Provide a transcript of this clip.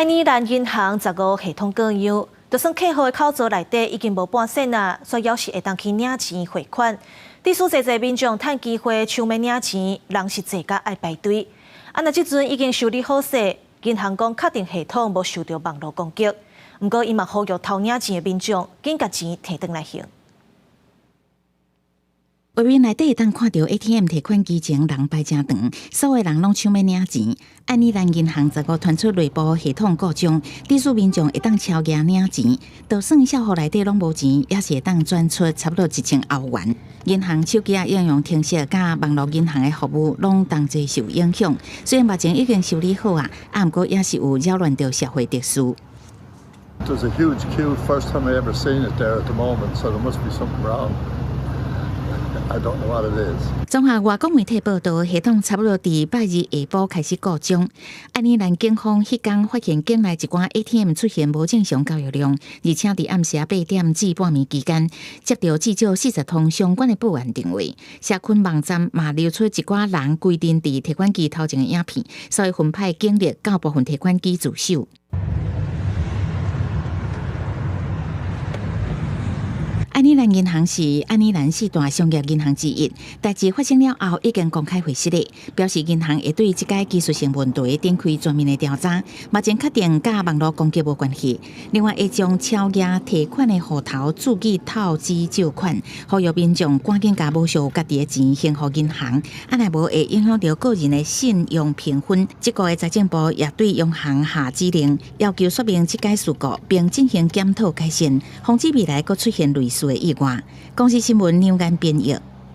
愛爾蘭銀行十五系統故障，就算客戶的口座內底已經無半仙啊，煞猶是會當去領錢匯款。致使濟濟民眾趁機會搶欲領錢，人是濟甲愛排隊。啊，若這陣已經修理好勢，銀行講確定系統無受著網路攻擊。毋過伊嘛呼籲偷領錢的民眾，緊共錢提轉來還。畫面內底會當看著 ATM 提款機前人排誠長，所有人攏搶欲領錢。愛爾蘭銀行十五傳出內部系統故障，致使民眾會當超額領錢，就算帳戶內底攏無錢，也是會當轉出差不多1000歐元。銀行手機仔應用程式佮網路銀行的服務攏同齊受影響。雖然目前已經修理好啊，啊，毋過也是有擾亂著社會秩序。 There's a huge queue, first time I ever seen it there at the moment, so there must be something wrong. I don't know what it is. 綜合外國媒體報道，系統差不多佇拜二下晡開始故障。愛爾蘭警方彼工發現境內一寡 ATM 出現無正常交易量，而且佇暗時8點至半暝期間，接著至少40通相關的報案電話。社群網站嘛流出一寡人規陣佇提款機頭前的影片，所以分派警力到部分提款機駐守。愛爾蘭銀行是愛爾蘭四大商業銀行之一，代誌發生了後已經公開回釋咧，表示銀行會對這个技術性問題展開全面的調查，目前確定佮網路攻擊無關係。另外，會將超額提款的戶頭注記透支借款，呼籲民眾趕緊共無屬家己的錢還予銀行，啊若無會影響著個人的信用評分。這個月財政部也對央行下指令，要求說明這个事故，並進行檢討改善，防止未來閣出現類似的意外。公視新聞梁安編譯。